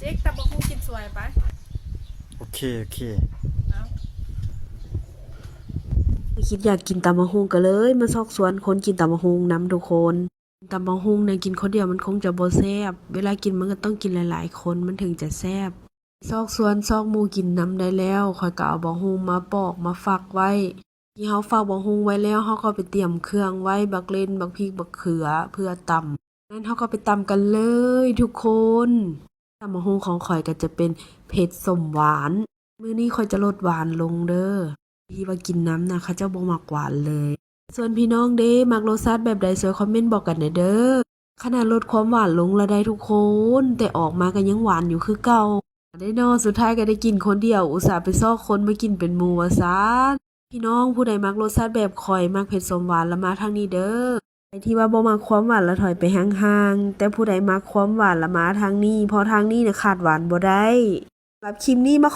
ເດັກຕຳບັກຫຸ່ງກິນສວຍໄປ. ໂອເຄ ໂອເຄ. ຄິດຢາກກິນຕຳບັກຫຸ່ງກໍເລີຍມາຊອກຊວນຄົນກິນຕຳບັກຫຸ່ງນຳທຸກຄົນ. ຕຳບັກຫຸ່ງນະ ກິນຄົນດຽວມັນຄົງຈະບໍ່ແຊບ, ເວລາກິນມັນກໍຕ້ອງກິນຫຼາຍໆຄົນມັນເຖິງຈະແຊບ. ຊອກຊວນຊອກໝູ່ກິນນຳໄດ້ແລ້ວ, ຂ້ອຍກໍເອົາບັກຫຸ່ງມາປອກມາຝັກໄວ້. ທີ່ເຮົາຝັກບັກຫຸ່ງໄວ້ແລ້ວ, ເຮົາກໍໄປຕຽມເຄື່ອງໄວ້, ບັກເລັ່ນ, ບັກພິກ, ບັກເຂືອ ເພື່ອຕຳ. ນັ້ນເຮົາກໍໄປຕຳກັນເລີຍທຸກຄົນ. ຕຳບັກຫຸ່ງຂອງຂ້ອຍກໍຈະເປັນເຜັດສົ້ມຫວານ. ມື້ນີ້ຂ້ອຍຈະລົດຫວານລົງເດີ້. ທີ່ວ່າກິນນຳນະ ເຂົາເຈົ້າບໍ່ມັກຫວານເລີຍ. ສ່ວນພີ່ນ້ອງເດ້ ມັກລົດຊາດແບບໃດ ຊ່ວຍຄອມເມັນບອກກັນແດ່ເດີ້. ຂະໜາດລົດຄວາມຫວານລົງລະໄດ໋ທຸກຄົນ, ແຕ່ອອກມາກໍຍັງຫວານຢູ່ຄືເກົ່າ. ໄດ້ເນາະ, ສຸດທ້າຍກໍໄດ້ກິນຄົນດຽວ, ອຸດສ່າໄປຊອກຄົນມາກິນເປັນໝູ່ວ່າຊັ້ນ. ພີ່ນ້ອງຜູ້ໃດມັກລົດຊາດແບບຂ້ອຍ, ມັກເຜັດສົ້ມຫວານລະມາທາງນີ້ເດີ້. ໃຜທີ່ວ່າບໍ່ມັກຄວາມຫວານລະຖອຍໄປຫ່າງໆ, ແຕ່ຜູ້ໃດມັກຄວາມຫວານລະມາທາງນີ້, ເພາະທາງນີ້ນະຂາດຫວານບໍ່ໄດ້. ສຳລັບຄລິບນີ້ມາ